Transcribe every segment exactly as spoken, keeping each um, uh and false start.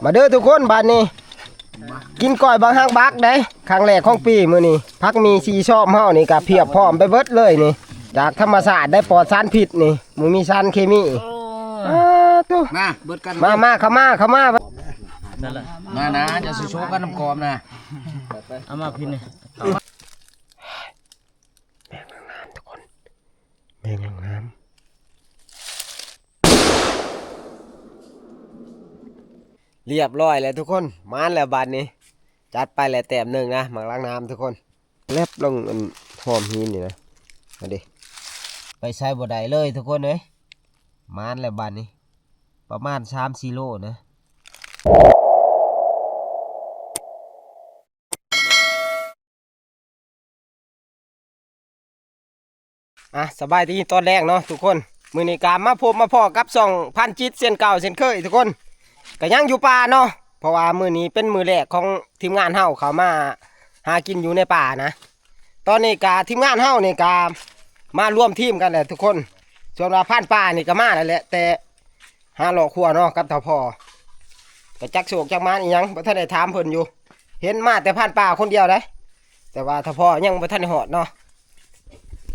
มาเด้อทุกคน บัดนี้ กินก้อยบักฮักบักได้ ครั้งแรกของปีมื้อนี้ ผักหมี่สี่ซอมเฮานี่ก็เพียบพร้อมไปเบิดเลยนี่ จากธรรมชาติได้ ปลอดสารพิษนี่ บ่มีสารเคมี อ้าตุ๊ มา เบิดกัน มา มา เข้ามา เข้ามา นั่นแหละ มานะ จะสิโชว์กันน้ำกอมนะ เอามาพินนี่ แมงนางน้ำทุกคน แมงนางน้ำ เรียบร้อยแล้วทุกคน หมานแล้วบัดนี้ จัดไปแล้วแต้มหนึ่งนะ หมากนางน้ำทุกคน แลบลงอันหอมหินนี่นะ มาดิ ไปใส่บ่ได้เลยทุกคนเอ้ย หมานแล้วบัดนี้ ประมาณสามสี่โลนะ อ่ะ สบายดีตอนแรกเนาะทุกคน มื้อนี้ก็มาพบมาพ้อกับช่องพันจิตเช่นเก่าเช่นเคยทุกคน ก็ยังอยู่ป่าเนาะ เพราะว่ามื้อนี้เป็นมื้อแรกของทีมงานเฮาเข้ามาหากินอยู่ในป่านะ ตอนนี้ก็ทีมงานเฮานี่ก็มารวมทีมกันแหละทุกคน ส่วนว่าพรานป่านี่ก็มาแล้วแหละ แต่หาเลาะครัวเนาะกับเฒ่าพ่อ ก็จักโชคจักหมานอีหยัง บ่ทันได้ถามเพิ่นอยู่ เห็นมาแต่พรานป่าคนเดียวเด้ แต่ว่าเฒ่าพ่อยังบ่ทันได้ฮอดเนาะ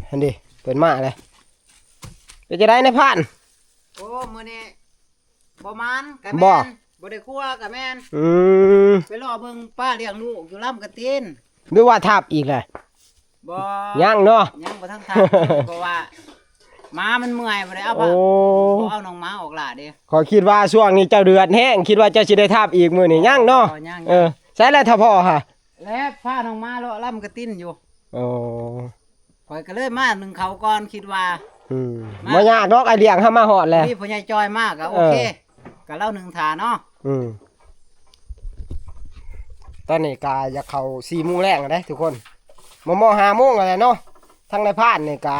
หั่นดิ เพิ่นมาเลย เป็นจั่งใดนายพราน โอ้ มื้อนี้บ่หมานก็ บ่ แม่น บ่ได้ครัวก็แม่น อืม ไปเลาะเบิ่งปลาเลี้ยงลูกอยู่ลำกะตีน หรือว่าทับอีกแหละ บ่ ยังเนาะ ยังบ่ทันทับ เพราะว่าหมามันเมื่อย บ่ได้เอา โอ้ บ่เอาน้องหมาออกล่าเด้ ข้อยคิดว่าช่วงนี้เจ้าเดือดแฮง คิดว่าเจ้าสิได้ทับอีกมื้อนี้ ยังเนาะ บ่ ยัง เออ ใส่แล้วเฒ่าพ่อฮะ และพาน้องหมาเลาะลำกะตีนอยู่ โอ้ ข้อยก็เลยมานึ่งข้าวก่อน คิดว่า อืม มา บ่ยากดอก อ้ายเลี้ยงเฮามาฮอดแล้ว มีพ่อใหญ่จอยมาก็โอเค เออ ก็ลาวนึ่งถ่าเนาะ อืม ตอนนี้ก็อยากเข้าสี่โมงแลงแล้วเด้ทุกคน มอมอห้าโมงแล้วแหละเนาะ ทางนายพรานนี่ก็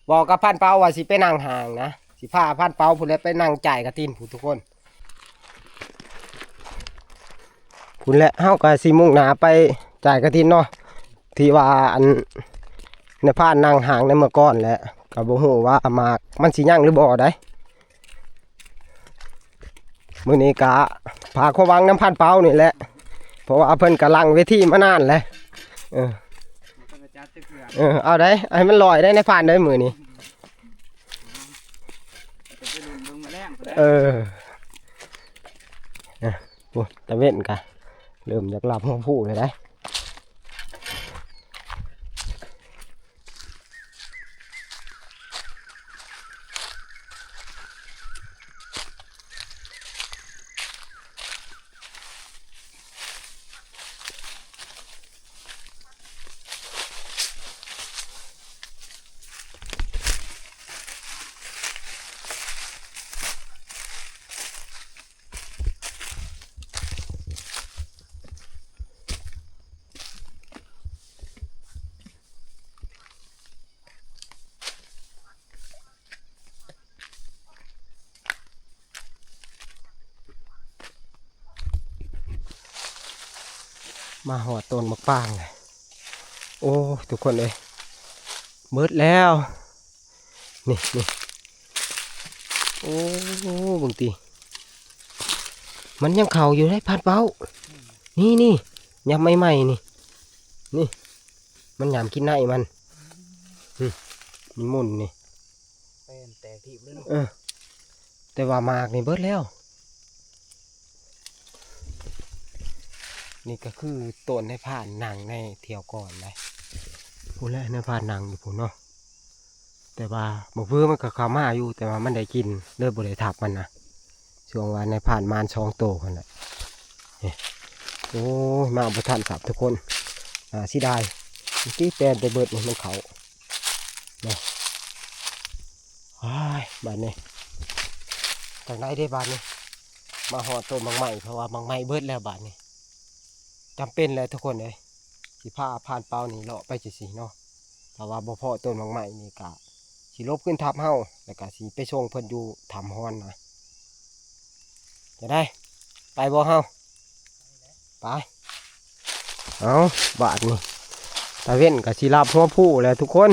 บอกกับพรานเปาว่าสิไปนั่งห้างนะ สิพาพรานเปาพู้นแหละไปนั่งจ่ายกะตีนพู้นทุกคน พู้นแหละ เฮาก็สิมุ่งหน้าไปจ่ายกะตีนเนาะ ที่ว่าอันนายพรานนั่งห้างในเมื่อก่อนแหละ ก็บ่ฮู้ว่าหมากมันสิยังหรือบ่ได้ มื้อนี้กะฝากความหวังนำพรานเปานี่แหละ เพราะว่าเพิ่นกะหลังเวทีมานานแล้ว เออ เออ เอาได้ ให้มันลอยได้นายพรานได้มื้อนี้ เออ เออ โอ้ ตะเว็นกะเริ่มอยากหลับหัวฟูเลยได้ มาฮอดต้นบักปางเลย โอ้ ทุกคนเอ้ย เบิดแล้ว นี่ นี่ โอ้ เบิ่งติ มันยังเข้าอยู่ได้พรานเปา นี่ นี่ ยำใหม่ๆ นี่ นี่ มันยำกินในมัน อืม มันหมุนนี่ เป็นแตกถีบเลยเนาะ เออ แต่ว่าหมากนี่เบิดแล้ว นี่ก็คือต้นนายพรานนั่งในเที่ยวก่อนนะ พู้นแหละนายพรานนั่งอยู่พู้นเนาะ แต่ว่าบักเฟือมันก็เข้ามาอยู่ แต่ว่ามันได้กิน เลยบ่ได้ทับมันนะ ช่วงว่านายพรานหมานสองโตหั่นแหละ นี่ โอ้ย มาบ่ทันครับทุกคน อ่า เสียดาย เมื่อกี้แปนไปเบิดนี่มันเข้า เนาะ อ้าย บาดนี้ จั่งใดเด้บาดนี้ มาฮอดต้นบักไม้ เพราะว่าบักไม้เบิดแล้วบาดนี้ จำเป็นแล้วทุกคนเอ้ย สิพาพรานเปานี่เลาะไปจั่งซี้เนาะ ถ้าว่าบ่พ้อต้นบักไม้นี่กะสิหลบขึ้นทับเฮา แล้วกะสิไปส่งเพิ่นอยู่ถ้ำฮอนนะ จะได้ ไปบ่เฮา ไป เอา บาดนี่ ตะเว็นก็สิหลับหัวผู้แล้วทุกคน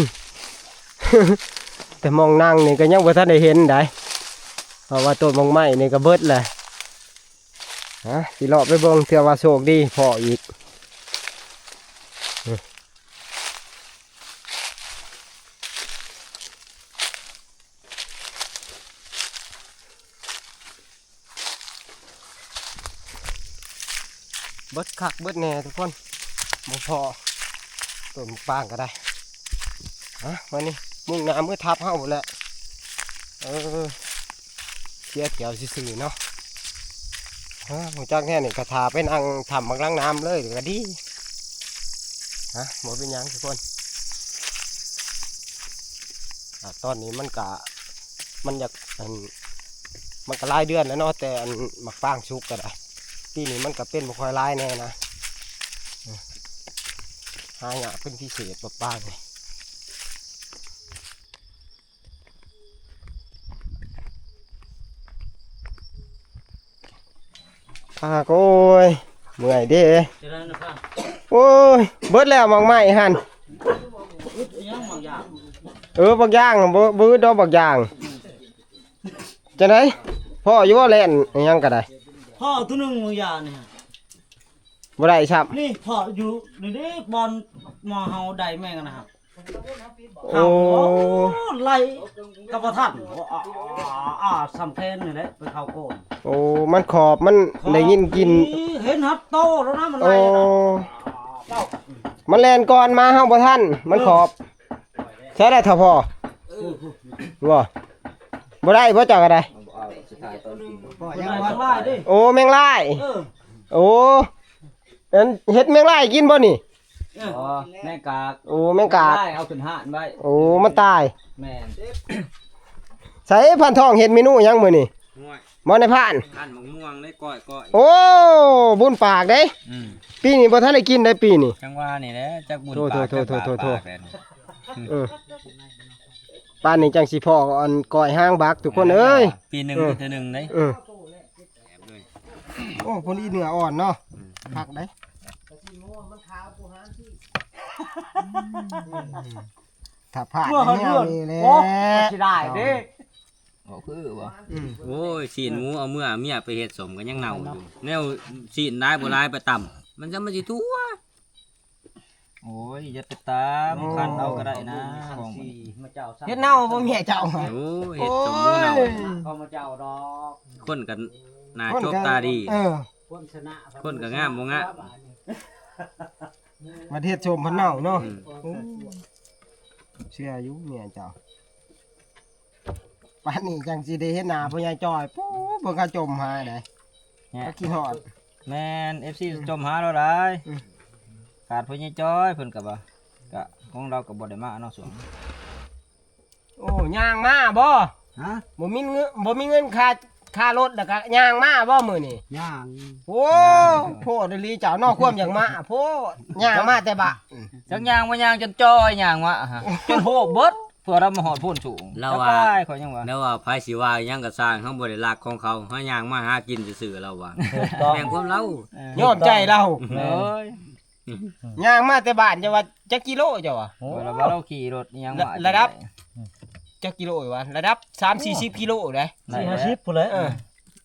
แต่หม่องนั่งนี่ก็ยังบ่ทันได้เห็นได๋ เพราะว่าต้นบักไม้นี่ก็เบิดแหละ ฮะ สิเลาะไปเบิ่งเทื่อว่าโชคดีพ้ออีก เบิดคักเบิดแน่ทุกคน บ่พ้อต้นปางก็ได้ ฮะ วันนี้มุ่งหน้ามือทับเฮาหมดแหละ เออ เสียแถวซื่อๆเนาะ ฮะ ฮู้จักแน่นี่ก็ถ่าไปนั่งถ้ำบักหลังน้ำเลยก็ดี ฮะ บ่เป็นหยังทุกคน อ่ะ ตอนนี้มันกะ มันอยาก อัน มันก็หลายเดือนแล้วเนาะ แต่อันหมากปางสุกก็ได้ ปีนี้มันก็เป็นบ่ค่อยหลายแน่นะ เออ หายากเป็นพิเศษหมากปางนี่ อ่า โอ้ย เมื่อยเด้ เจริญนะพ่อ โอ้ย เบิดแล้วหมากไม้หั่น อึดยังบางอย่าง เออ บักย่าง บ่ บ่อึดดอกบักย่าง จังได๋ พ้ออยู่บ่ แล่นอิหยังก็ได้ พ่อตัวหนึ่งบางอย่างนี่ บ่ได้ซ้ำ นี่พ่ออยู่นี่เด้ บอลมอเฮาได้แม่งนะครับ โอ้ เขาไล่กะบ่ทัน อ่า อ่า อ่า สำแพนนี่แหละ ไปเข้าโกน โอ้ มันขอบ มัน ขอบ ได้ยินกลิ่น เห็นฮัตโตแล้วนะ มันไล่นะ โอ้ เอ้า มันแล่นก่อนมา เฮาบ่ทัน มันขอบ ใช้ได้เท่าพอ เออ บ่ บ่ได้บ่ เจ้าก็ได้ พ่อยังว่า ไล่ดิ โอ้ แมงลาย เออ โอ้ อันเห็ดแมงลายกินบ่นี่ เออ อ๋อ แมงกาบ โอ้ แมงกาบ ไล่เอาขึ้นห้านไว้ โอ้ มันตาย แม่น ใส่พันทองเห็ดเมนูหยังมื้อนี่ ห่วย บ่ในพัน พันมะม่วงได้ก้อยก้อย โอ้ บุญปากเด้ อืม ปีนี้บ่ทันได้กินได้ปีนี้ จังว่านี่แหละ จักบุญ โทษ ปาก โทษ จักบาป โทษ โทษ ปากแหละ เออ ปานนี้จังสิพ้ออันก้อยหางบักทุกคนเอ้ย ปีหนึ่ง เออ เทื่อหนึ่งเด้ เออ โอ้ พอดีเนื้ออ่อนเนาะ อืม คักเด้ ถ้าพลาด ว่าเขา แนวนี้แหละ เลือก โอ้ สิได้เด้ บ่คือบ่ อืม โอ้ย ซี้นหมูเอาเมื่อเมียไปเฮ็ดส้มก็ยังเน่าอยู่ แนวซี้นหลายบ่หลายไปตำ มันจะมาสิทั่ว โอ้ย อย่าไปตำ โอ้ คั้นเอาก็ได้นะ ของมัน เฮ็ดเน่าบ่เมียเจ้า โอ้ย เฮ็ดส้มหมูเน่า โอ้ย ก็มาเจ้าดอก คนกันหน้าจบตาดี เออ คนชนะ คนก็งามบ่งาม มาเฮ็ดส้มพันเน่าเนาะ อืม โอ้ เชื่ออยู่เมียเจ้า ปานนี้จังสิได้เห็นหน้าพ่อใหญ่จ้อย ปู๊ เบิ่งเขาจมหาได้ เนี่ย เขาคิดฮอด แม่น เอฟซี จมหาเราหลาย อืม ขาดพ่อใหญ่จ้อยเพิ่นก็บ่ ก็ของเราก็บ่ได้มาเนาะ ช่วง โอ้ ย่างมาบ่ ฮะ บ่มีเงิน บ่มีเงินค่า ค่ารถ แล้วก็ย่างมาบ่มื้อนี้ ย่าง โอ้ โพดอีหลีเจ้าเนาะ ความอยากมา โพด ย่างมาแต่บ้าน จักย่างบ่ย่างจนจ้อยย่างมาฮะ จนโฮกเบิด เพื่อเรามาฮอดโพ้นสูง เราว่า จักไป ข้อยยังว่า เราว่าไผสิว่าหยังก็ซ่าง เฮาบ่ได้ลักของเขา เฮาย่างมาหากินซื่อๆ เราว่า ถูกต้อง แม่นความเรา เออ ย้อนใจเรา เอ้ย ย่างมาแต่บ้าน เจ้าว่าจักกิโลเจ้าว่า โอ้ ว่าเรา ว่าเราขี่รถอิหยังมา ระดับ จักกิโลวะ ระดับสามสี่สิบกิโลเด้ สี่ห้าสิบพุ้นแหละ เออ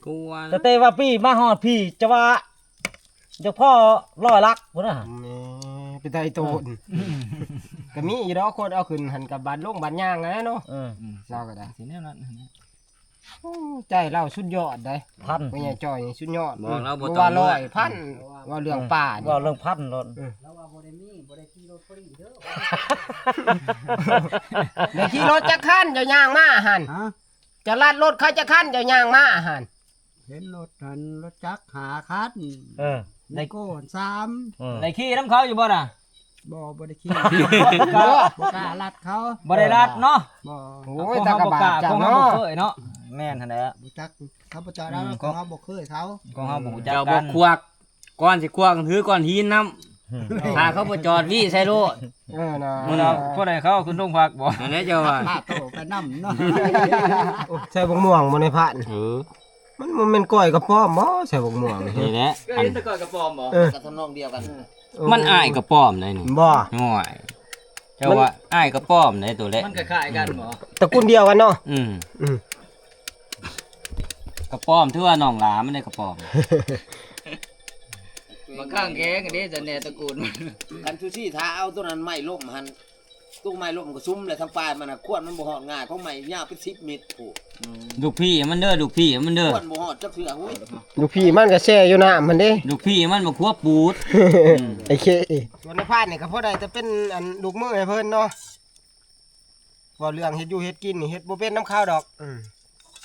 กลัว แต่แต่ว่าพี่มาฮอดพี่จะว่า จะพ่อร้อยหลักพุ้นนะ แหม เป็นไตโตน อืม ก็มีอยู่ดอก คนเอาขึ้นหั่นกับบัตรลงบัตรย่างนะเนาะ เออ อืม เราก็ได้ สิแนวนั้น โอ้ ใจเราสุดยอดเด้ พัน พ่อใหญ่จ้อยนี่สุดยอด บอกเราบ่ บ่ ต้อง ว่าร้อย พัน ว่าเรื่องป่านี่ ว่าเรื่องพันโลด เออ แล้วว่าบ่ได้มี บ่ได้ขี่รถฟรีเด้อ ได้ขี่รถจักคันเจ้าย่างมาหั่น ฮะ เจ้าลัดรถเขาจักคันเจ้าย่างมาหั่น เห็นรถหั่น รถจักรห้าคัน เออ ได้ ได้โก้สาม เออ ได้ขี่นำเขาอยู่บ่น่ะ บ่ บ่ได้ขี่ บ่ บ่กล้าลัดเขา บ่ได้ลัดเนาะ บ่ โอ้ย ของเฮาบ่กล้า ตากะบาดจัง ของเฮาบ่ เนาะ เคยเนาะ แม่นหั่นแหละ บ่จัก เขาบ่จอดแล้ว อืม ของเฮาบ่เคยเขา ของเฮาบ่ฮู้จัก เจ้า กั บ่ น ควัก ก่อนสิควักถือก้อนหินนำ อืม ถ้าเขาบ่จอดวิใส่โลด เออนะ มื้อนั้นผู้ใดเขาขึ้นโรงพักบ่ นั่นแหละเจ้าว่า พาโตไปนำเนาะ ใส่บักม่วงบ่ในพาน เออ มันบ่แม่นก้อยกระป๋อมบ่ ใส่บักม่วงนี่ นี่แหละ ก็เห็นแต่ก้อยกระป๋อมบ่ เออ กับทำนองเดียวกัน เออ มันอ้ายกระป๋อมได้นี่ บ่ ห่วย เจ้าว่าอ้ายกระป๋อมได้ตัวแรก มันคล้ายๆกันบ่ ตระกูลเดียวกันเนาะ อืม อืม กระป๋อมถือว่าน้องหลามันได้กระป๋อม มันข้างแข้งเด้จะแน่ตระกูลมัน คันชูชีถ้าเอาตัวนั้นไม้ล้มหั่น ตู้ไม้ล้มก็ซุมเลยทั้งปลายมันน่ะ ขวดมันบ่ฮอดง่าย เพราะไม้ยาวเป็นสิบเมตร โอ้ ลูกพี่มันเด้อ ลูกพี่มันเด้อ ขวดบ่ฮอดจักเทื่อ อุ้ย ลูกพี่มันก็แช่อยู่น้ำหั่นเด้ ลูกพี่มันบ่ขัวปูด ไอ้เค ส่วนในพานนี่ก็พอได้แต่เป็นอันลูกมือให้เพิ่นเนาะ เว้าเรื่องเฮ็ดอยู่เฮ็ดกินนี่เฮ็ดบ่เป็นนำเขาดอก อืม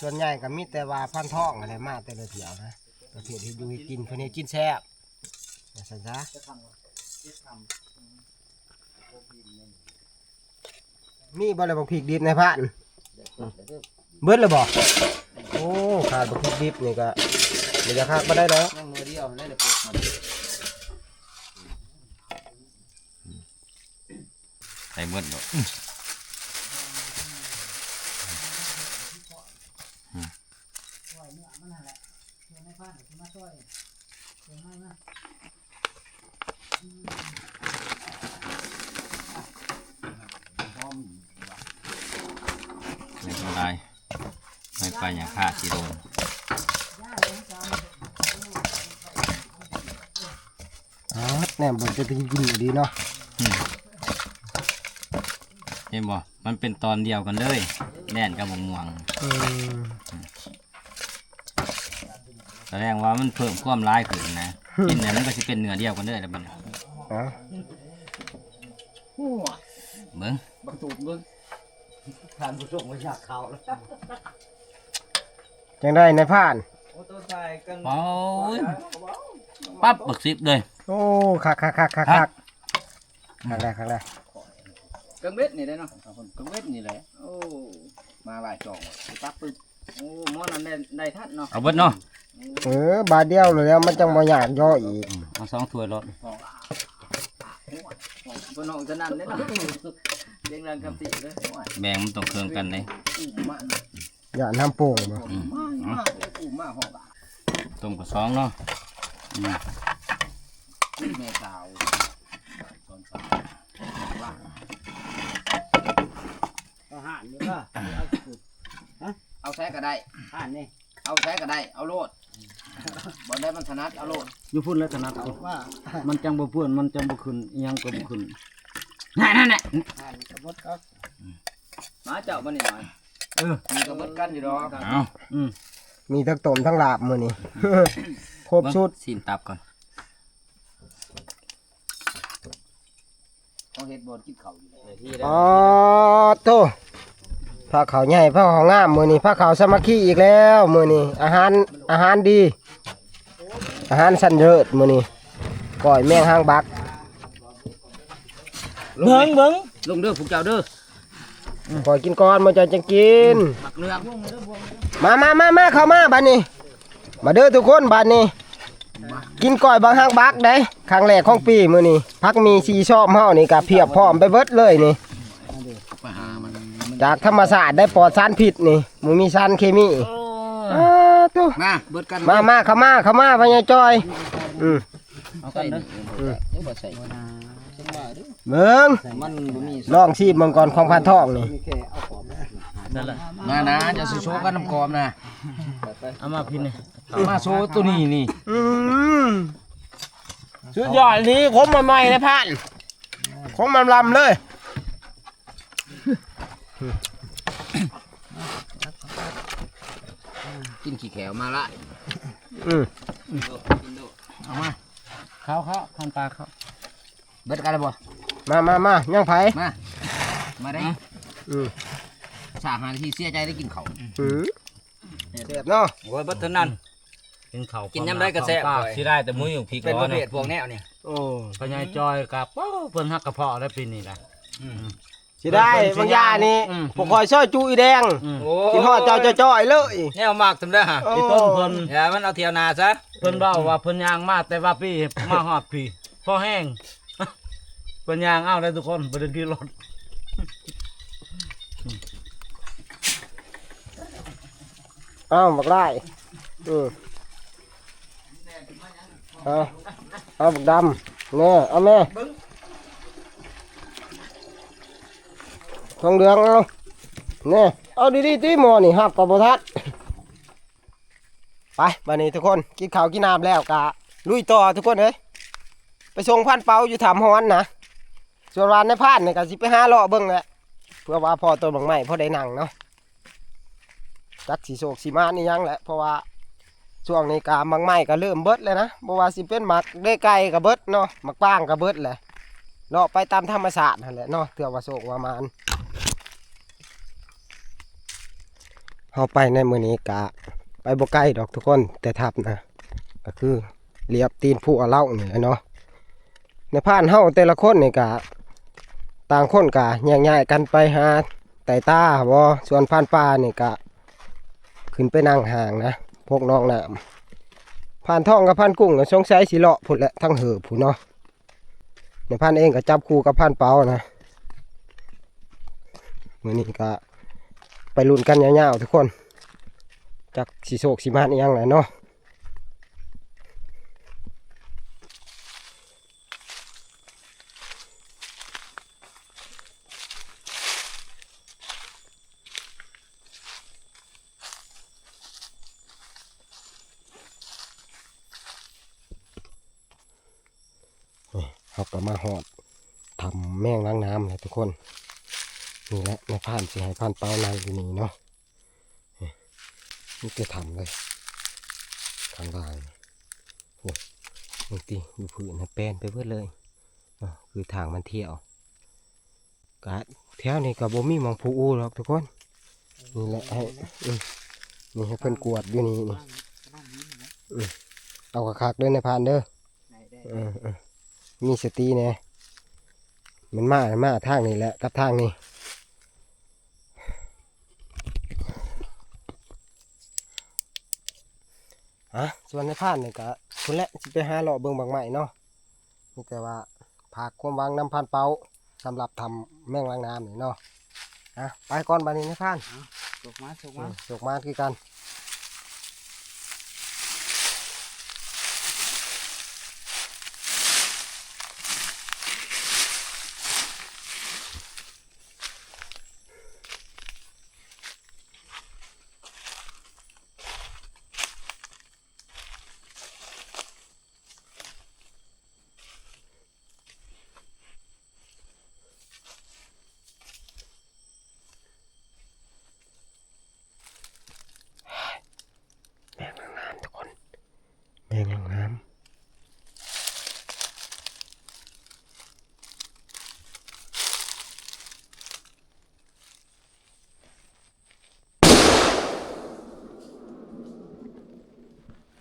ส่วนใหญ่ก็มีแต่ว่าพันทองอะไรมาแต่ละเที่ยวนะ ประเภทเฮ็ดอยู่เฮ็ดกินเพิ่นเฮ็ดกินแซ่บว่าซั่นซะ มีบ่ละบักพริกดิบในพาน เบิดแล้วบ่ โอ้ ขาดบักพริกดิบนี่ก็บ่อยากคักปานใดดอก ยังหน่วยเดียวนั่นแหละปลูกมัน ใส่เบิดบ่ ไม่เป็นไร ไม่ไปอย่างข้าสิโดน อ๋อ แหนมเบิ่งจะกินกินอยู่ดีเนาะ เห็นบ่ มันเป็นตอนเดียวกันเลยแล่นกับบักม่วง อืม แสดงว่ามันเพิ่มความร้ายขึ้นนะ กินเนี่ยมันก็สิเป็นเนื้อเดียวกันเลยแล้วบัดนี้ อ๋อ เบิ่ง บักตูดมึงทานผู้ชมว่ายากเขาแล้ว จังได้ในพาน โอ้ตัวใส่กัน โอ้ย ปั๊บบักสิบเลย โอ้ คักคักคักคักคักคักแล้วคักแล้ว กังเวทนี่ได้เนาะกังเวทนี่แหละโอ้มาบ่ายสองว่ะไปปั๊บปึ๊บโอ้หมอนั่นได้ได้ทัดเนาะ เอาเบิดเนาะ เออ บาทเดียวเลยแล้วมันจังบ่อยากย่ออีก เอาสองถ้วยรถ พอน้องจะนั่นเด้อเนาะเลี้ยงรังคำติเลย แบ่งมันต้องเครื่องกันเลย อุ้มมา อย่าน้ำโป่งบ่ มามาอุ้มมาหอบ ต้มกับสองเนาะอืม แม่สาวสอนสาวว่า อาหารนี่ก็ เอาใช้ก็ได้ อาหารนี่ เอาใช้ก็ได้ เอาโลดบ่ได้มันถนัดเอาโลด อยู่พุ่นแล้วถนัดเอา ว่า มันจังบ่เปื้อนมันจังบ่ขึ้นอิหยังก็บ่ขึ้น นั่นนั่นแหละ อาหารนี่ก็หมดก็ มาเจ้าบ่นี่หน่อย เออ มีก็เบิดกันอยู่ดอก เอา อืม มีทั้งต้มทั้งลาบมื้อนี้ ครบชุด ซีนตับก่อน เขาเฮ็ดบ่กินข้าวอยู่เลย อ๋อโตพาเขาวใหญ่พาเขาวงามมื้อนี้พาเขาวสามัคคีอีกแล้วมื้อนี้อาหารอาหารดี อาหารชั้นเลิศมื้อนี้ก้อยแมงหางบัก เบิ่งเบิ่งลงเด้อพวกเจ้าเด้อ ก้อยกินก่อนมื้อเจ้าจังกิน บักเลือง มามามามาเข้ามาบัดนี้ มาเด้อทุกคนบัดนี้ กินก้อยบางหางบักได้ครั้งแรกของปีมื้อนี้ผักมีสีซ้อมเฮานี่ก็เพียบพร้อมไปเบิดเลยนี่ ไปหามัน จากธรรมชาติได้ปลอดสารพิษนี่บ่มีสารเคมี โอ้ อ้าตุ๊ มาเบิดกัน มามาเข้ามาเข้ามาพญาจอย อืม เอากันเด้อ ยังบ่ใส่ เบิ่ง มันบ่มี ลองชิมเบิ่งก่อนของพันทองนี่ นั่นแหละมานะจะสิโชว์กันน้ำกรอบนะเอามาพินนี่มาโชว์ตัวนี้นี่ อืมสุดยอดนี่ขมใหม่ๆนะพันขมลำๆเลย กินขี้แขวมาละ อืม เอามาเขาเขาพันปลาเขา เบิดกันแล้วบ่ มามามายังไผ มามาได้ อืม สามหานาทีเสียใจได้กินข้าว อืมแซ่บเนาะ โอ้ยเบิดเท่านั้น กินข้าว กินยามใดก็แซ่บ ข้าวปลา สิได้แต่หมูอยู่พริก เป็น ร้ ป อน ระเภทพวกแนวนี่ โอ้ พญาจอยกับเอ้าเพิ่นฮักกระเพาะได้ปีนี้นะ สิได้บางอย่างนี่ อืม พวกคอยซอยจุอีแดง อืม โอ้ กินฮอดเจ้าจ้อยๆเลย แนวมากทำได้ฮะ โอ้ อีต้นเพิ่น อย่ามันเอาเที่ยวนาซะ เพิ่นเว้าว่าเพิ่นย่างมาแต่ว่าปีมาฮอดพี่พอแห้งเพิ่นย่างเอาได้ทุกคนบ่ได้ขี่รถ อ้าวบักได้อืมเอาเอาบักดำเนี่ยเอาแม่ทองเหลืองเอาเนี่ยเอาดีๆตีหมอนี่ครับกับบ่ทัดไปบัดนี้ทุกคนกินข้าวกินน้ำแล้วกะลุยต่อทุกคนเอ้ย ไปส่งพรานเปาอยู่ถ้ำฮ้อนนะ ส่วนว่านายพรานนี่ก็สิไปหาเลาะเบิ่งแหละ เพื่อว่าพ้อต้นหมากไม้พอได้นั่งเนาะ จักสิโชคสิหมานอีหยังแหละ เพราะว่าช่วงนี้ก็หมากไม้ก็เริ่มเบิดแล้วนะ บ่ว่าสิเป็นหมากเด้ไก่ก็เบิดเนาะ หมากปางก็เบิดแหละ เลาะไปตามธรรมชาติหั่นแหละเนาะ เทื่อว่าโชคว่าหมาน เฮาไปในมื้อนี้กะไปบ่ไกลดอกทุกคน แต่ถ้ำนะ ก็คือเลียบตีนภูเอาเหล้านี่แหละเนาะ ในพรานเฮาแต่ละคนนี่กะ ต่างคนกะแยกย้ายกันไปหาไต่ตาบ่ ส่วนพรานป่านี่กะ ขึ้นไปนั่งห้างนะ พวกน้องน้ำ พรานทองกับพรานกุ้งน่ะสงสัยสิเลาะพุ้นแหละ ทั้งเหิบพุ้นเนาะ ในพรานเองก็จับคู่กับพรานเปานะ มื้อนี้ก็ไปลุ้นกันยาวๆทุกคน จักสิโชคสิหมานอีหยังแหละเนาะ นี่ เฮาก็มาฮอดถ้ำแมงลักน้ำแล้วทุกคน นี่แหละนายพรานสิให้พรานเปานั่งอยู่นี่เนาะ นี่ มีแต่ถ้ำเลย ข้างล่าง โอ้ บางทีอยู่พื้นน่ะแปนไปเบิดเลย เนาะ คือทางมันเที่ยว กะแถวนี้ก็บ่มีหม่องผู้อู้หรอกทุกคน นี่แหละให้ อืม นี่ให้เพิ่นกวดอยู่นี่ นี่ อืม เอาคักๆเด้อนายพรานเด้อ ได้ ได้ เออ เออ มีสติแหน่ มันมา มาทางนี้แหละ กับทางนี้ อ่ะ ส่วนนายพรานนี่ก็พุ้นแหละ สิไปหาเลาะเบิ่งหมากไม้เนาะ มีแต่ว่าฝากความหวังนำพรานเปา สำหรับถ้ำแมงลักน้ำนี่เนาะ อ่ะ ไปก่อนบัดนี้นายพราน เอา โชคหมาน โชคหมาน อืม โชคหมานคือกัน แมงลักน้ำทุกคน แมงลักน้ำ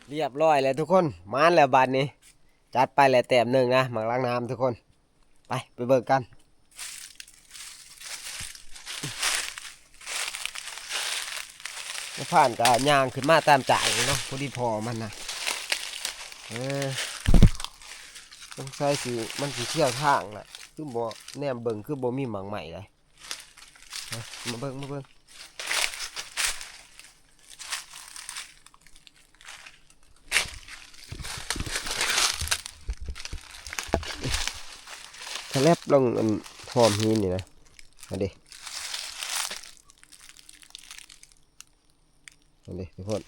เรียบร้อยแล้วทุกคน หมานแล้วบัดนี้ จัดไปแล้วแต้มหนึ่งนะ หมากลักน้ำทุกคน ไป ไปเบิ่งกัน นายพรานก็ย่างขึ้นมาตามจ่ายเนาะ พอดีพ้อมันนะ เออ สงสัยสิ มันสิเที่ยวทางแหละ คือบ่แนมเบิ่ง คือบ่มีหมากไม้เลย มาเบิ่ง มาเบิ่ง ทะแลบลงอันหอมหินนี่นะ เอาดิ เอาดิทุกคน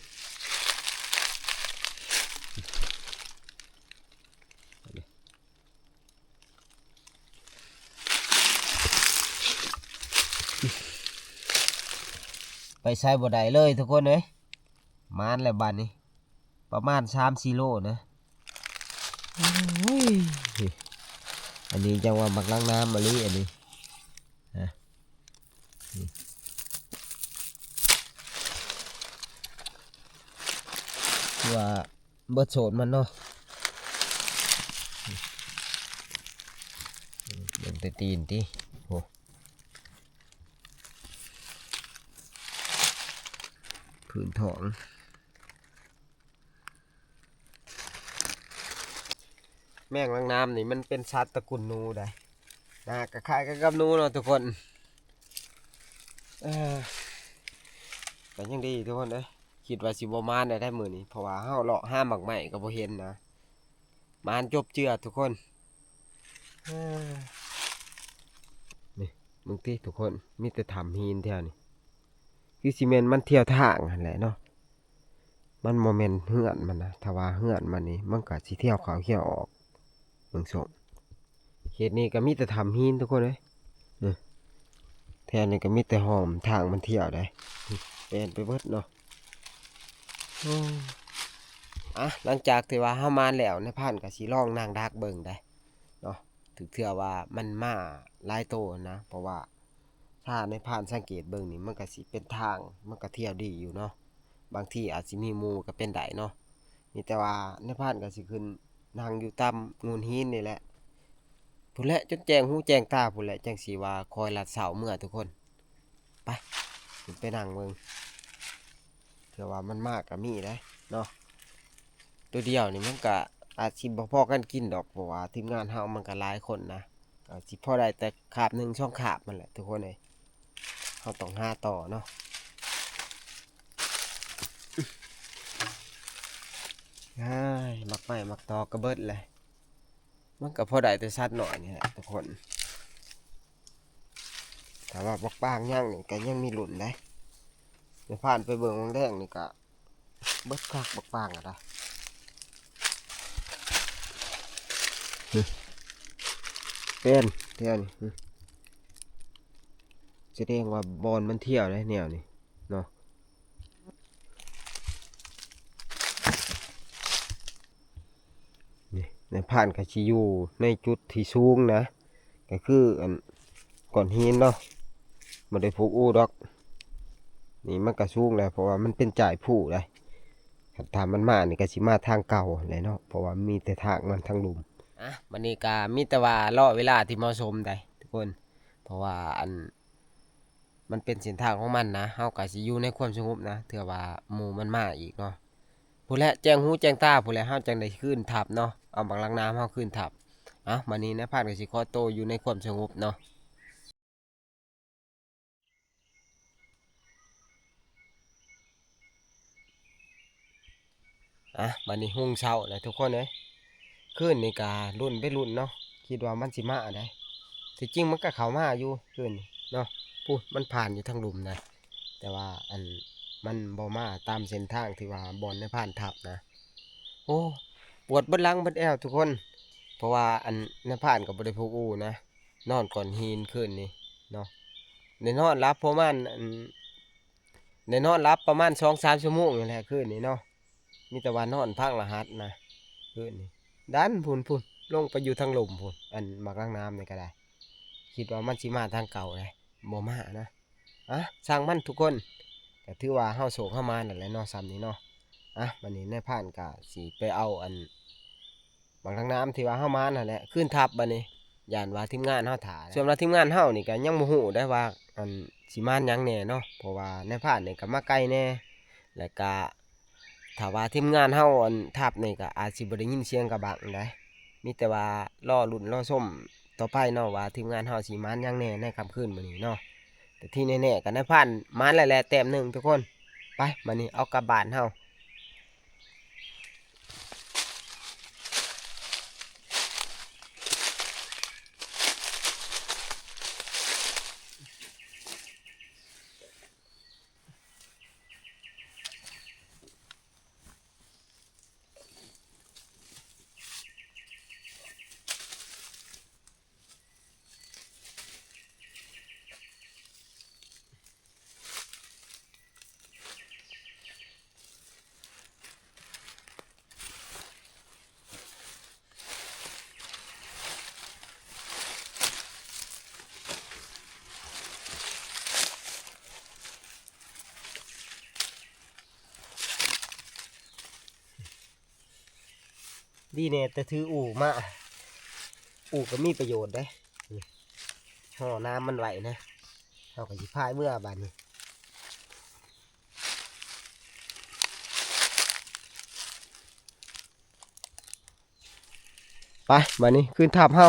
ไปไสบ่ได้เลยทุกคนเอ้ย หมานแล้วบัดนี้ ประมาณสามสี่โลนะ โอ้ย อันนี้จังว่าหมากลักน้ำมะลิอันนี้ ฮะ นี่ คือว่าเบิดโสนมันเนาะ เบิ่งแต่ตีนติ โอ้ พื้นท้อง แมงลักน้ำนี่มันเป็นสัตว์ตระกูลหนูได้ หน้าก็คล้ายกันกับหนูเนาะทุกคน เออ ก็ยังดีทุกคนเอ้ย คิดว่าสิบ่หมานได้ ได้มื้อนี้ เพราะว่าเฮาเลาะหาหมากไม้ก็บ่เห็นนะ หมานจบเจือทุกคน เออ นี่ มึงติทุกคน มีแต่ถ้ำหินแถวนี้ คือสิแม่นมันเที่ยวทางหั่นแหละเนาะ มันบ่แม่นเฮือนมันนะ ถ้าว่าเฮือนมันนี่ มันก็สิเที่ยวเข้าเที่ยวออก บิ่งส่ง เขตนี้ก็มีแต่ถ้ำหินทุกคนเอ้ย นี่ แถวนี้ก็มีแต่ห้อมทางมันเที่ยวได้ เปลี่ยนไปเบิดเนาะ โอ้ อ่ะ หลังจากที่ว่าเฮามาแล้ว นายพรานก็สิลองนั่งดักเบิ่งได้เนาะ ถือเทื่อว่ามันมาหลายโตนะ เพราะว่าถ้านายพรานสังเกตเบิ่งนี่ มันก็สิเป็นทาง มันก็เที่ยวดีอยู่เนาะ บางทีอาจสิมีหมู่ก็เป็นได้เนาะ มีแต่ว่านายพรานก็สิขึ้นนั่งอยู่ตามโงนหินนี่แหละ พู้นแหละ จนแจ้งหูแจ้งตาพู้นแหละ จั่งสิว่าคอยลัดเสาเมือทุกคน ไป ขึ้นไปนั่งเบิ่ง เทื่อว่ามันมาก็มีได้เนาะ ตัวเดียวนี่มันก็อาจสิบ่พอกันกินดอก เพราะว่าทีมงานเฮามันก็หลายคนนะ ก็สิพอได้แต่คาบหนึ่งสองคาบนั่นแหละทุกคนเอ้ย เฮาต้องหาต่อเนาะ อ้าย หมากไม้หมากตอกก็เบิดเลย มันก็พอได้แต่สัตว์น้อยนี่แหละทุกคน ถ้าว่าบักปางยังนี่ก็ยังมีลุ้นได้ เดี๋ยวผ่านไปเบิ่งวังแดงนี่ก็เบิดคักบักปางอะนะ เป็นเท่านี้ แสดงว่าบอลมันเที่ยวได้แนวนี้เนาะ นี่ นายพรานก็สิอยู่ในจุดที่สูงนะ ก็คืออันก้อนหินเนาะ บ่ได้ผูกอู้ดอก นี่มันก็สูงแล้ว เพราะว่ามันเป็นจ่ายผู้ได้ ถ้ามันมานี่ก็สิมาทางเก่าแหละเนาะ เพราะว่ามีแต่ทางมันทางลุ่ม อ่ะ บัดนี้ก็มีแต่ว่ารอเวลาที่เหมาะสมได้ทุกคน เพราะว่าอัน มันเป็นเส้นทางของมันนะ เฮาก็สิอยู่ในความสงบนะ เทื่อว่าหมู่มันมาอีกเนาะ พู้นแหละ แจ้งหูแจ้งตาพู้นแหละ เฮาจั่งได้คืนทัพเนาะ เอาบักหลังน้ำเฮาคืนทัพ เอ้า บัดนี้นายพรานก็สิขอโตอยู่ในความสงบเนาะ อ่ะ บัดนี้ฮุ่งเช้าแล้วทุกคนเอ้ย คืนนี้ก็ลุ้นไปลุ้นเนาะ คิดว่ามันสิมาได้ ที่จริงมันก็เข้ามาอยู่คืนนี้เนาะ พู้นมันผ่านอยู่ทางลุ่มนะ แต่ว่าอันมันบ่มาตามเส้นทางที่ว่าบอลนายพรานทัพนะ โอ้ ปวดเบิดหลังเบิดแอวทุกคน เพราะว่าอันนายพรานก็บ่ได้ผูกอู้นะ นอนก้อนหินคืนนี้เนาะ ได้นอนหลับประมาณอัน ได้นอนหลับประมาณสองสามชั่วโมงนี่แหละคืนนี้เนาะ มีแต่ว่านอนพังรหัสนะ คืนนี้ ดันพู้นพู้น ลงไปอยู่ทางลุ่มพู้น อันหมากหลังน้ำนี่ก็ได้ คิดว่ามันสิมาทางเก่าเลย บ่มานะ อ่ะ ช่างมันทุกคน ก็ถือว่าเฮาโชคเฮาหมานนั่นแหละเนาะ ส่ำนี้เนาะ อ่ะ บัดนี้นายพรานก็สิไปเอาอัน หมากหลังน้ำที่ว่าเฮาหมานนั่นแหละ คืนทัพบัดนี้ ย้านว่าทีมงานเฮาถ่า ส่วนว่าทีมงานเฮานี่ก็ยังบ่ฮู้ได้ว่า อัน สิหมานหยังแหน่เนาะ เพราะว่านายพรานนี่ก็มาไกลแหน่ แล้วก็ ถ้าว่าทีมงานเฮาอันทัพนี่ก็อาจสิบ่ได้ยินเสียงกระบังได้ มีแต่ว่ารอลุ้นรอชมต่อไปเนาะ ว่าทีมงานเฮาสิหมานหยังแหน่ในค่ำคืนมื้อนี้เนาะ แต่ที่แน่ๆก็นายพรานหมานแล้วแหละแต้มหนึ่งทุกคน ไป บัดนี้เอากลับบ้านเฮา ดีแน่แต่ถืออู้มา อู้ก็มีประโยชน์เด้ นี่ ห่อน้ำมันไว้นะ เฮาก็สิพายเมือบัดนี้ ไป บัดนี้คืนทัพเฮา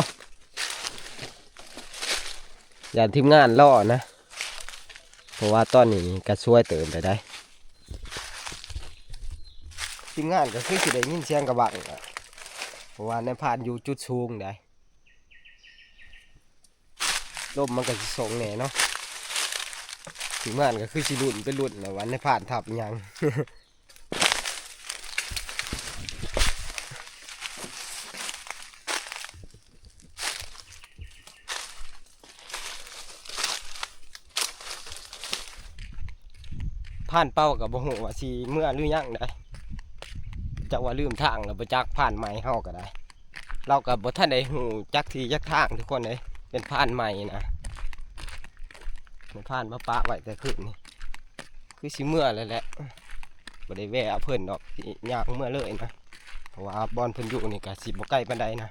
ย้านทีมงานรอนะ เพราะว่าตอนนี้ก็ซวยเติบแล้วได้ ทีมงานก็คือสิได้ยินเสียงกระบังอะ เพราะว่านายพรานอยู่จุดสูงได้ ลมมันก็สิส่งแหน่เนาะ ทีมงานก็คือสิลุ้นไปลุ้นแล้วว่านายพรานทัพอิหยัง พรานเป่าก็บ่ฮู้ว่าสิเมือหรือยังได๋ จักว่าลืมทางแล้วบ่จัก พรานใหม่เฮาก็ได้ ลาวก็บ่ทันได้ฮู้จักที่จักทางทุกคนเอ้ย เป็นพรานใหม่นะ เป็นพรานมาปะไว้แต่คืนนี้ คือสิเมือแล้วแหละ บ่ได้แวะเอาเพิ่นดอก สิย่างเมือเลยนะ เพราะว่าบ่อนเพิ่นอยู่นี่ก็สิบ่ไกลปานใดนะ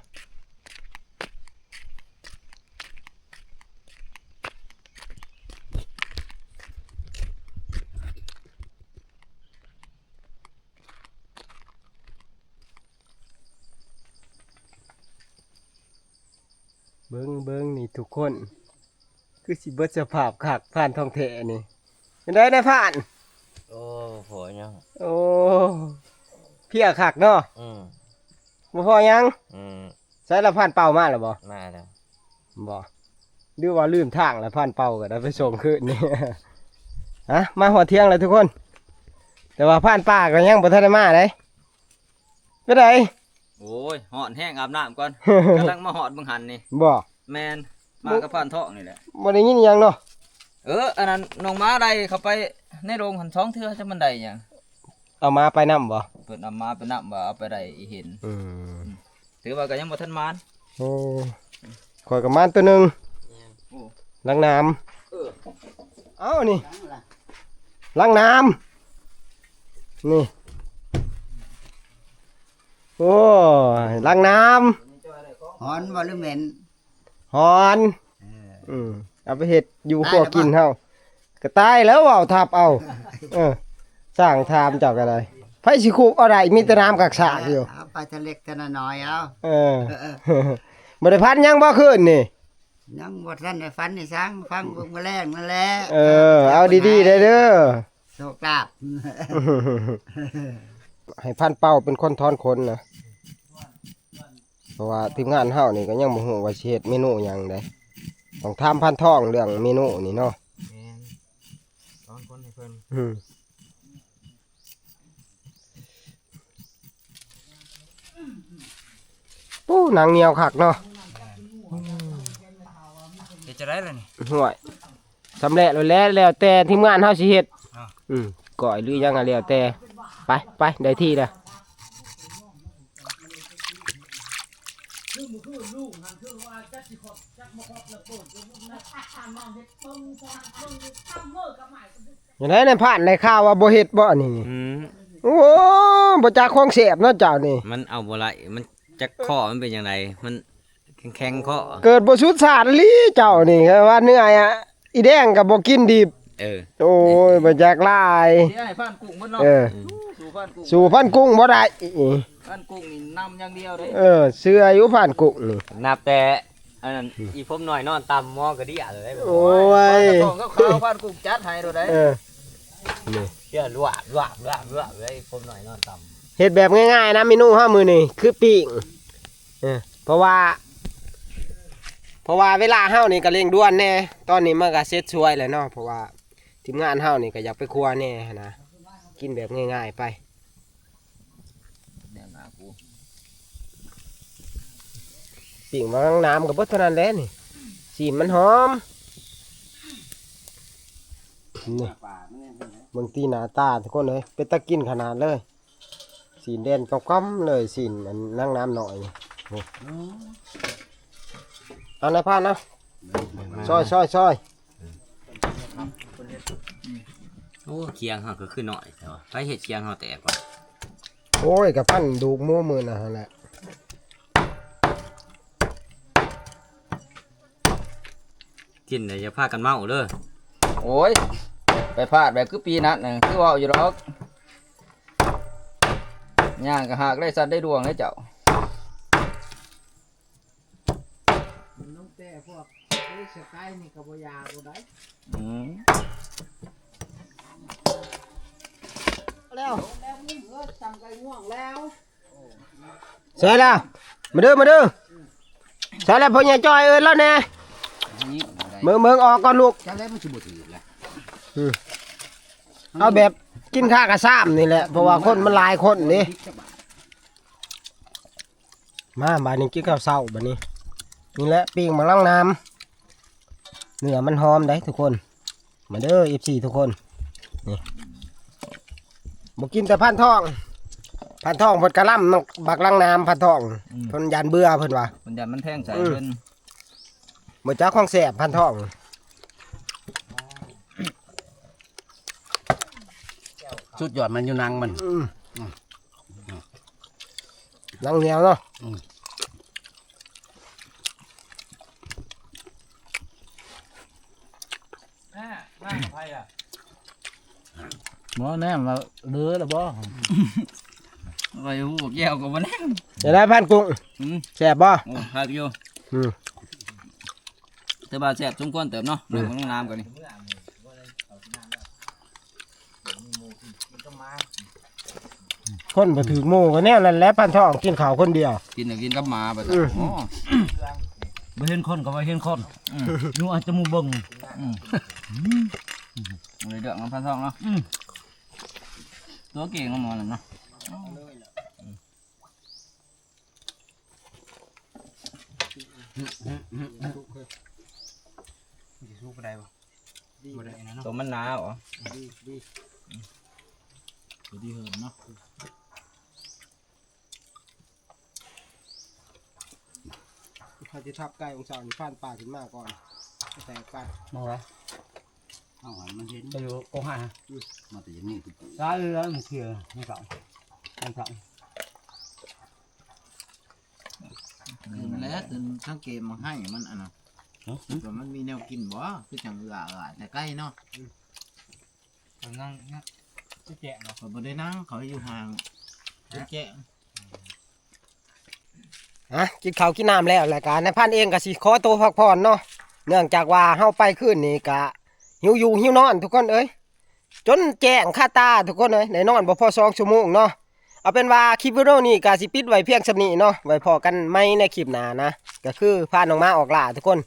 เบิ่ง เบิ่งนี่ทุกคน คือสิเบิดสภาพคัก พรานทองแท้นี่ เป็นได๋นายพราน โอ้ พอยัง โอ้ เพลียคักเนาะ อืม บ่พอยัง อืม ใส่ละพรานเป่ามาแล้วบ่ มาแล้ว บ่ หรือว่าลืมทางแล้ว พรานเป่าก็ได้ไปส่งคืนนี่ ฮะ มาฮอดเที่ยงแล้วทุกคน แต่ว่าพรานป่าก็ยังบ่ทันได้มาเด้ ไปได๋ โอ้ย ฮ้อนแฮง อาบน้ำก่อน กำลังมาฮอดบังหันนี่ บ่ แม่น มากับพรานทองนี่แหละ บ่ได้ยินหยังเนาะ เออ อันนั้นน้องหมาไล่เข้าไปในโรงหั้นสองเทื่อ จักมันได้หยัง เอาหมาไปนำบ่ เพิ่นเอาหมาไปนำ ว่าเอาไปไล่อีเห็น อืม ถือว่าก็ยังบ่ทันหมาน โอ้ ข้อยก็หมานตัวหนึ่ง โอ้ ลังน้ำ เออ เอ้านี่ ลังน้ำ นี่ โอ้ย ลังน้ำ ฮ้อนบ่หรือเหม็น ฮ้อน เออ อืม เอาไปเฮ็ดอยู่ ตายแล้ว ครัวกินเฮา ก็ตายแล้ว เว้าทับเอา เออ สร้างถามเจ้าก็ได้ ไผสิคุบเอาได้ มีแต่น้ำกักสากอยู่ เอาไปทะเล็กทะน้อยเอา เออ เออ เออ บ่ได้พันหยังบ่คืนนี่ ยังบ่ทันได้พันนี่ซัง พังเบิ่งมื้อแลงนั่นแหละ เออ เอาดีๆ ได้เด้อ โชคลาภ ให้พรานเป่าเป็นคนถอนขนนะ เพราะว่าทีมงานเฮานี่ก็ยังบ่ฮู้ว่าสิเฮ็ดเมนูหยังเด้ ต้องถามพรานทองเรื่องเมนูนี่เนาะ แม่น ถอนขนให้เพิ่น อืม ปู้ หนังเหนียวคักเนาะ เฮ็ดจั่งใดล่ะนี่ ห่วย สำเร็จแล้วแหละ แล้วแต่ทีมงานเฮาสิเฮ็ด อ่ะ อืม ก้อยหรือหยังก็แล้วแต่ ไป ไป ได้ที่แล้ว อย่างไรนายพรานได้ข่าวว่าบ่เฮ็ดบ่อันนี้นี่ อืม โอ้ บ่จักของแซ่บเนาะเจ้านี่ มันเอาบ่ไหล มันจักคอมันเป็นจั่งใด มันแข็งๆคอ เกิดบ่สุดสาดอีหลีเจ้านี่ ว่าเนื้ออะ อีแดงก็บ่กินดิบ เออ โอ้ย บ่จักหลาย เสียให้พรานกุ้งหมดเนาะ เออ สู้พรานกุ้ง สู้พรานกุ้งบ่ได้ พรานกุ้งนี่นำอย่างเดียวเด้ เออ เชื่ออยู่พรานกุ้งนี่ นับแต่อันนั้น อีผมน้อยนอนต่ำหมอกระเดี้ยเลย โอ้ย ปลากระป๋องขาวๆพรานกุ้งจัดให้โลดเด้ เออ นี่ เดี๋ยวลวก ลวก ลวก ลวกเลย อีผมน้อยนอนต่ำ เฮ็ดแบบง่ายๆนะ เมนูเฮามื้อนี้คือปิ้ง เออ เพราะว่า เพราะว่าเวลาเฮานี่ก็เร่งด่วนแน่ ตอนนี้มันก็เสร็จสวยแล้วเนาะ เพราะว่าทีมงานเฮานี่ก็อยากไปครัวแน่หั้นนะ กินแบบง่ายๆไป เนี่ยนะกู ปิ้งมาล้างน้ำก็เบิดเท่านั้นแหละนี่ สีนมันหอม นี่ เบิ่งตีหน้าตาทุกคนเอ้ย เป็นตากินขนาดเลย สีนแดงกำๆเลย สีนอันนั่งน้ำหน่อยนี่ โอ้ เอานายพรานนะ ซอย ซอย ซอย โอ้ เคียงเฮาก็คือน้อยแต่ว่า ไปเฮ็ดเคียงเฮาแตกว่ะ โอ้ย กับพันดูกหมูมื้อนะหั่นแหละ กินแล้วอย่าพากันเมาเด้อ โอ้ย ไปพลาดแบบคือปีนั้นน่ะ คือเว้าอยู่ดอก ย่างก็หากได้สัตว์ได้ดวงเด้อเจ้า มันต้องแต่พวกเอ้ย สกายนี่ก็บ่อยากบ่ได้ อืม แล้ว แล้วมึงเอ้ย สั่งไก่ง่วงแล้ว ใส่ละ มาเด้อ มาเด้อ ใส่ละ พ่อใหญ่จ้อยเอิ้นแล้วแน่ นี่บ่ได้ เบิ่ง เบิ่งออกก่อนลูก จักแล้วมันสิบ่ถือละ อืม เอาแบบกินข้าวกะซ้ำนี่แหละ เพราะว่าคนมันหลายคนนี่ มา บาดนี้กินข้าวเช้าบาดนี้ นี่แหละ ปิ้งหมากลังน้ำ เนื้อมันหอมได้ทุกคน มาเด้อ เอฟซี ทุกคน นี่ บ่กินแต่พันทอง พันทองเพิ่นกะล่ำบักลังน้ำพันทอง อืม เพิ่นย่านเบื่อเพิ่นว่า เพิ่นย่านมันแทงใจ อืม เพิ่น บ่จักของแซ่บพันทอง สุดยอดมันอยู่หนังมัน อืม อืม หนังเหนียวเนาะ อืม หมอแนมว่าเด้อละบ่ ไปหูแก้วก็บ่แนม จะได้พันกุ้ง อืม แซ่บบ่ โอ้ คักอยู่ อืม แต่ว่าแซ่บสมควรเติมเนาะ อืม น้ำของน้ำกันนี่ คนบ่ถือหมู่ก็แนวนั้นแหละ พันทองกินข้าวคนเดียว กินน่ะกินกับหมาบัด อืม อ๋อ บ่เห็นคนก็บ่เห็นคน อืม อยู่อาจจะหมู่เบิ่ง อืม อืม เลยเด้อน้องพันทองเนาะ อืม ตัวเก่งเนาะหมอนั่นเนาะ สิสู้บ่ได้บ่ บ่ได้นะเนาะ ตัวมันหนาเหรอ ดี ดี ตัวที่เหินเนาะ เขาจะทับไก่องศานี่ผ่านป่าขึ้นมาก่อน แต่ไก่ มองแล้ว เอาไว้มันเห็น จะอยู่กองห้า อืม มาแต่อย่างนี้คือ ร้านเรือมันเถื่อนมันเก่ามันเก่า แล้วตื่นสังเกตมาให้มันอันน่ะ ฮะ ว่ามันมีแนวกินบ่ คือจังเอือเอือแต่ใกล้เนาะ อืม นั่งเนี่ย จะแจกเนาะ เขาบ่ได้นั่ง เขาอยู่ห่าง จะแจก อ่ะ กินข้าวกินน้ำแล้ว แล้วก็นายพันเองก็สิขอตัวพักผ่อนเนาะ เนื่องจากว่าเฮาไปคืนนี้ก็หิวอยู่หิวนอนทุกคนเอ้ย จนแจ้งคาตาทุกคนเอ้ย ได้นอนบ่พอสองชั่วโมงเนาะ เอาเป็นว่าคลิปวิดีโอนี้ก็สิปิดไว้เพียงส่ำนี้เนาะ ไว้พ้อกันใหม่ในคลิปหน้านะ ก็คือพาน้องหมาออกล่าทุกคน